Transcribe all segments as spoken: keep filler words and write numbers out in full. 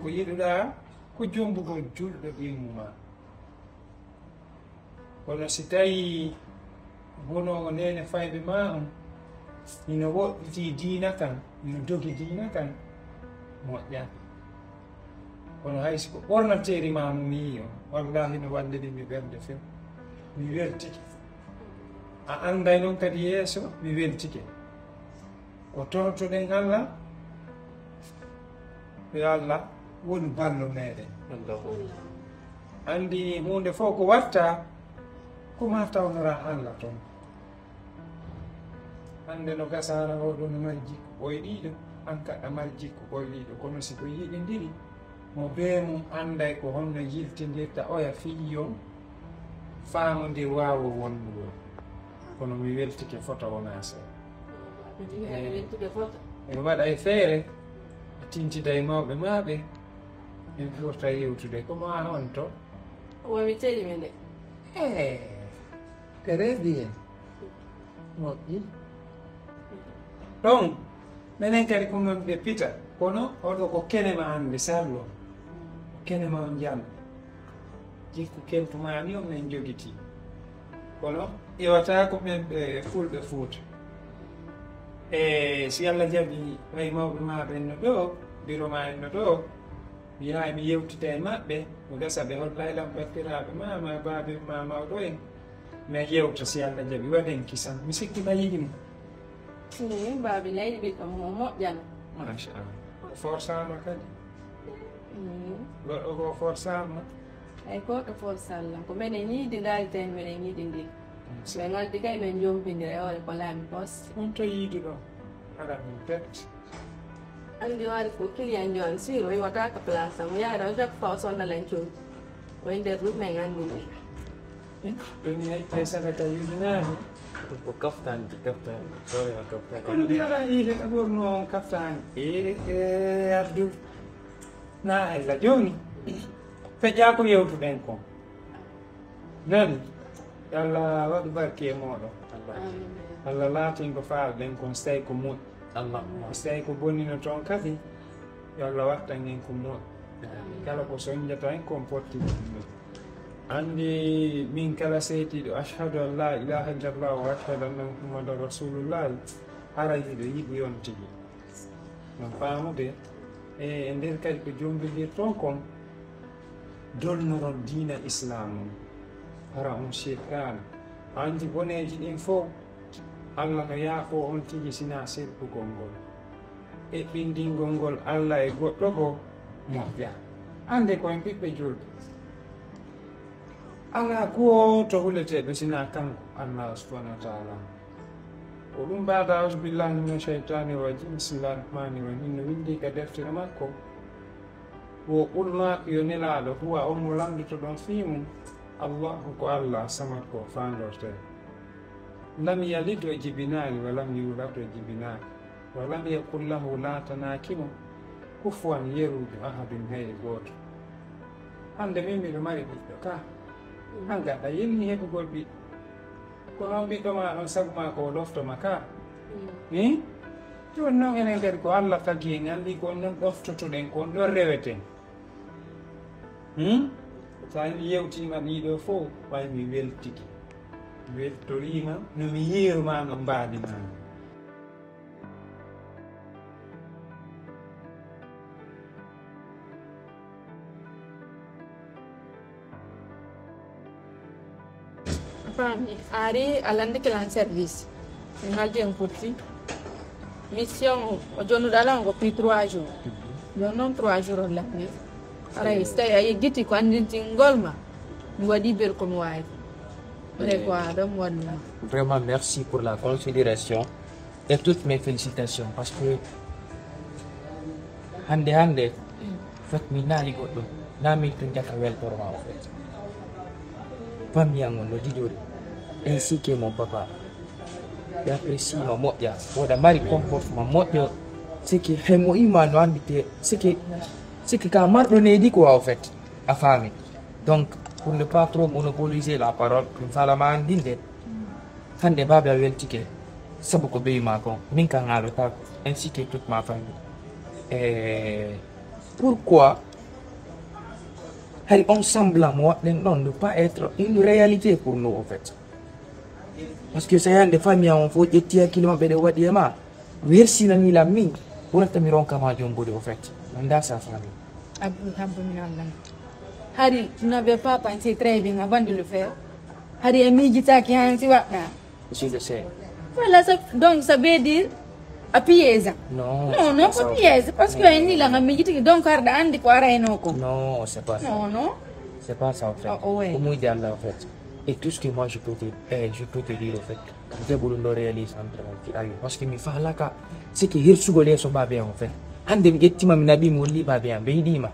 Ko yiɗuɗaa ko jombugol julɗo ɓimmuma. Kono si tawii wonoowo neene fayɓe maa on ino woɗɗitii diina kan, ino dogi diina kan, moƴƴa. Kono hay si ko ɓornateeri maa mum yii on, wallaahi no walliri mi ɓernde few. Mi weltike. A annday noon kadi yeeso, mi weltike. Ko torotoɗen Allah, yo Allah won ballo meɗen. Anndi huunde fof ko watta, ko ma tawnoraa Allah toon. Hannde no gasaara o ɗo no mari jikku ɓoyɗiiɗo, an kaɗa mari jikku ɓoyɗiiɗo, kono si ko yiɗindiri, mo bee mum annday ko honno yiltindirta oya fii yo faamondir waawo wonnugol. Kono mi weltike fota wonaa seeɗa. Weltude fota. En waɗa e feere, tintida e mawɓe maa ɓe, en fota yewtude. Ko maa on to? Womi teli mi nde. Eh, très bien. Moƴƴi. Ɗon, menen kadi ko men ɓe pita, kono oɗo ko kene ma hannde sallo. Kene ma on jam. Jikku keltu ma ni on men jogiti. Kono iwata ko men ɓe fulɓe Fuuta. E si Allah jaɓi, way mawɓe ma ɓen no ɗo, biro ma en no ɗo, mi yahay mi yewtita e maɓɓe, mi gasa ɓe hollay lam battiraaɓe ma, ma baabe ma mawɗo en. Mi yewta si Allah jaɓi, waɗen kisan. Mi sikki ma yiɗi mo. Min baabi leydi ɓiɗɗo mo moƴƴano. Machallah. O forsaama kadi. Goɗɗo ko forsaama. Ay ko ɗo forsallah. Ko menen yiidi ndaari tawi menen yiɗindiri. Ɓe ngaldi kay men jompindira e hoore ko laabi pos. On to yiiduɗo. Haɗa min pet. Anndi waɗi ko client jo an siro iwata ka place am. Yaada o jak fa o sonna lan col. O e nder ɗum men anndi. Ɗum ay sadaka yudinaani. Ko kaftan, ko kaftan. Ko kaftan. Kono mbiɗa yiide ka ɓurno on kaftaani. E, e, addu. Na Allah jooni. Feƴƴa ko yewtuɗen kon. Nani? Yo Allah waɗu barke e mooɗon. Allah laatin ko faalɗen kon, so tawi ko moƴƴi. So tawi ko bonnino toon kadi, yo Allah wattan en ko moƴƴi. Kala ko soñjata en kon potti ɗum. Anndi min kala seediiɗo, ashhadu an la ilaha illallah wa ashhadu anna Muhammadan rasulullah, hara hiɗo yiɗi on tigi. No faamude, e, e nder kadi ko jombindirton kon, dolnoron diina Islaam on. Hara on sirkaani. Anndi boneeji ɗin fof, Allah no yaafoo on tigi sinaa sirkugol ngol. Eɓɓinndingol ngol Allah e goɗɗo goo moƴƴa. Annde ko en ɓiɓɓe julɓe. Alaa gooto huleteeɗo sinaa kanko, Allah subhanahu wa taala. Ko ɗum mbaɗa, auzu billahi mina shaytani rajim, bismillahi rahmani rahim. No winndi ka deftere makko, wo qul maako yo nelaaɗo, huwa on mo lannditoɗon fii mum, Allahu ko Allah, samad ko faandortee. Lam yalid o jibinaani, wa lam yuulad o jibinaani, wa lam yakun lahu laatanaaki mo, kufuwan yeruujo ahadun hay gooto. Hannde min miɗo mari ɓiɗɗo ka, an gaɗa yelni heɓugol ɓiɗɗo. Ko noon ɓiɗɗo ma ɗon sabu ma ko o ɗofto ma ka. Hmm? Jooni noon enen kadi ko Allah tagi en, anndi ko on noon ɗoftotoɗen, ko on ɗon reweten. Hmm? So a yewtiima ɗiɗo fof, way mi weltike. Mi weltoriima, no mi yeeru ma, no mbaadi ma. Faami. A ari a lanndike lan service. Mi ngaldi en kurti. Mission o, o jonnuɗo ala ngo prix trois jours. Jooni noon trois jours o lanni. Haray so tawi a yeggiti ko anndintingol ma, mi waɗi bel ko mi waawi. Ɓe ko aɗa mi waɗnoo. Vraiment, merci pour la considération et toutes mes félicitations, parce que hannde hannde fat mi naali goɗɗo, na min tun jaka weltorma o. Famille am on no jijori, ainsi que mon papa. Ɓe apprécie ma moƴƴa, woɗa mari comportement moƴƴo, c'est que hay mo imma no anndite, c'est que, c'est que ka marɗo neydi quoi, au fait, a faami. Donc, pour ne pas trop monopoliser la parole, mi faalama anndinde, hannde baabe a weltike, sabu ko beyi ma kon, min kan haalotako, ainsi que toute ma famille. E Pourquoi hari on semblant mo waɗɗen ɗon ne pas être une réalité pour nous, en fait? Parce que ça y est, des fois, mi on faut ƴetti hakkille maɓɓe ɗe waɗi e ma. Merci, nani la min. Pour être mi ronka ma jom bode, au fait. Nda sa famille. Abdul habba min Allah. Hari, tu n'avais pas pensé très bien avant de le faire. Hari, e miijitaaki han si waɗɗa. Je le sais. Voilà, ça, donc ça veut dire a piège. Non, non, c'est non, pas ça. Ko piège. Parce que ni la nga miijitiki, donc arɗa andi ko arayno ko. Non, c'est pas ça. Non, non. C'est pas ça, en fait. Oh, oh, ouais. Ko muuyde Allah, en fait. Et tout ce que moi je peux te, eh, je peux te dire, en fait, nde ɓuri ɗo réalise entre on fi ayo. Parce que mi faalaka, c'est que hirsugol yeeso baabe am, en fait. Hannde mi ƴettima, mi naɓi, mi holli baabe am, ɓe yiɗima,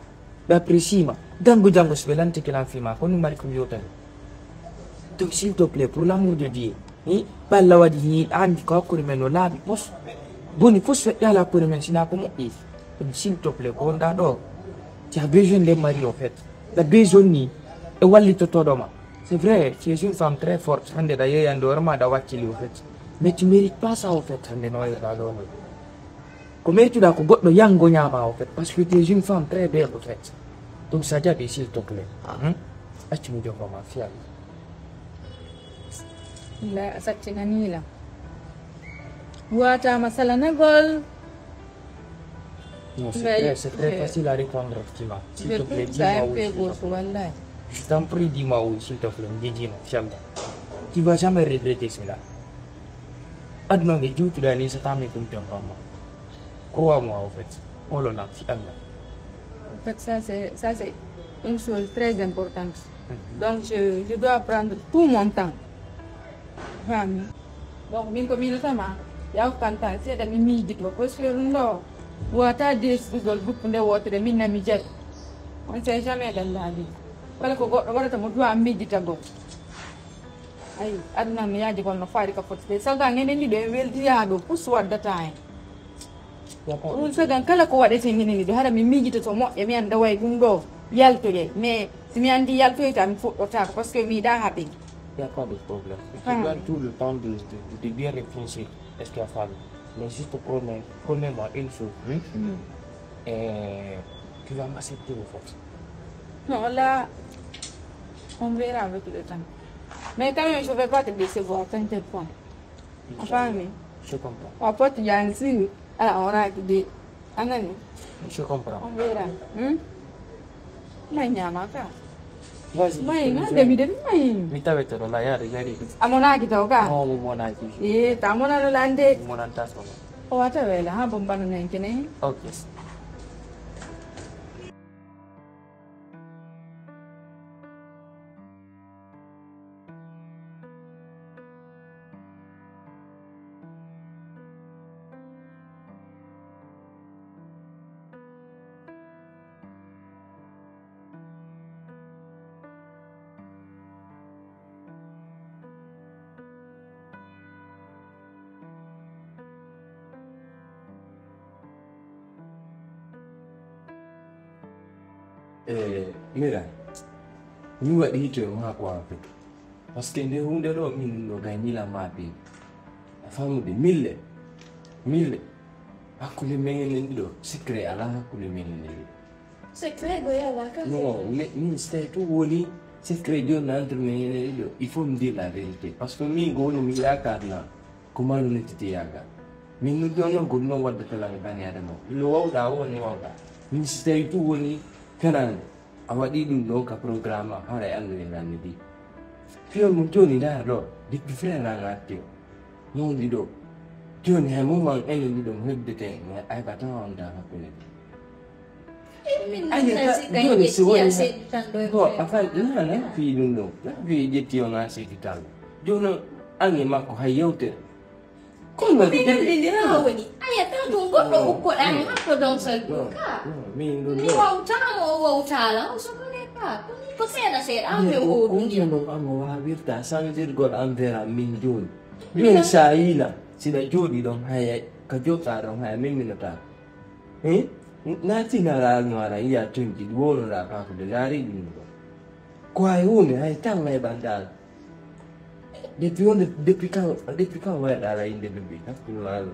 ɓe apprécie ma. Janngo janngo so ɓe lantike lan fi ma, kono mi mari ko mi yewtani. Donc, s'il te plaît, pour l'amour de Dieu, hi, ɓe Allah waɗi hi, andi ko hakkunde men no laaɓi pos. Boni pos feƴƴaali hakkunde men, sina ko moƴƴi. Donc, s'il te plaît, ko wonɗa ɗo, tu as besoin de mari, en fait. Aɗa besoin ni e wallitotoɗo ma. C'est vrai, tu es une femme très forte. Hannde aɗa yeeyande hoore ma, aɗa wakkili, au fait. Mais tu mérites pas ça, au fait, hannde no wayruɗa ɗo ni. Ko merituɗa ko goɗɗo yango ñaama, au fait. Parce que tu es une femme très belle, au fait. Donc, ça jaɓi, s'il te plaît. Hmm? Accu mi jogo ma, fiyaɓe. Wallahi, a sattinanii lam. Waataama salanagol. Non, c'est très, c'est très facile à répondre, Fatima. S'il te plaît, dis-moi oui, s'il te plaît. Wallahi. Je t'en prie, dis-moi oui, s'il te plaît. Ndijima, inchallah. Tu vas jamais regretter cela. Aduna nde juutuɗa ni, c'est pas mes comptes en banque. Crois-moi, au fait. Oh là là, si Allah. En fait, ça, c'est, ça, c'est une chose très importante. Donc, je, je dois prendre tout mon temps. Fami. Donc, min ko miɗo tama, yaw kanta, seeɗa mi miijito, parce que ɗum ɗo, wata desɗugol groupe nde wotere, min na mi jeɗ. On sait jamais ɗan laabi. Kala ko goɗɗo waɗata mo duwa miijitagol. Ayi, aduna no yaaji kono no faari ka foti. Salga ngenen ɗiɗo e weldiya ɗo, pus waddata en. Ɗum sagan kala ko waɗete ngenen ɗiɗo, hara mi miijito to moƴƴa, mi annda way ɗum ɗo yaltoyay. Mais si mi anndi yaltoyta, mi fuɗɗotaako, parce que mi yiɗa haɓe. Il n'y a pas de problème. Tu dois tout le temps de, de, de bien réfléchir. Est-ce qu'il y a famille? Mais juste promets, promets-moi une chose, hein? Et tu vas m'accepter, au fait. Non, là, on verra avec le temps. Mais quand même, je vais pas te décevoir, t'inquiète pas. A faami? Je comprends. A poti jang si. Ala, on a dit. A nani? Je comprends. On verra. Hmm? May ñaama ka. Vas-y. May, nga demi demi may. Mi tawete ɗo la yaade gari. A monaaki taw ka? Non, mo monaaki. Eh, ta monano lande. Mo monanta sono. O wata wela, ha, bon, bano nen kene. Ok. E mira, mi waɗi hito e maako en fait. Parce que nde huunde ɗo, min ɗo gay ñilan ma be. A famude, mille, mille. Hakkunde men en ɗiɗo, secret ala hakkunde men en ɗiɗo. Secret go yala ka? Non, mais min stay tu woni secret joni entre men en ɗiɗo. Il faut me dire la vérité. Parce que min go woni mi yaakaar na. Ko malhonnêteté yaga. Min no ɗon non ko ɗum waddata lan bani adama. No wawɗa o, no wawɗa. Min si tawi tu woni fenaande. A waɗi ɗum ɗo ka programme am, haray Allah e lanni ɗi. Fiyol mum joni ndaar ɗo, depuis frère an arti o. Non ɗi ɗo. Joni hay mum an enen ɗi ɗo mo heɓdete, mais ay ka tawa on da hakkunde. Ayi, ka, joni si woni, non, a fal, na, na, fii ɗum ɗo. Na, fii ƴetti o na sedi tan. Joni an e makko hay yewtere. Kono min ɗum ɗin ha woni. Aya, tan ɗum goɗɗo ukkoɗaani hakko ɗon salɗo ka. Min ɗum ɗo. Mi wawtaama, o wawtaala, on se connaît pas. Ko seeɗa seeɗa, an ɓe woodundiya. Ɗum ɗum an o waawirta sandirgol an vera min jooni. Min sa yiila, sina jooɗi ɗon haya, ka jooɗa ɗon haya, min minotaako. Eh? Natina raal no ara iya tonji wono ra ka ko de lari ɗum ɗo. Ko ay woni ay tan ay bandal. Depuis on, depuis quand, depuis quand wayɗa ala inde ɗum ɓe hakkunde maalo?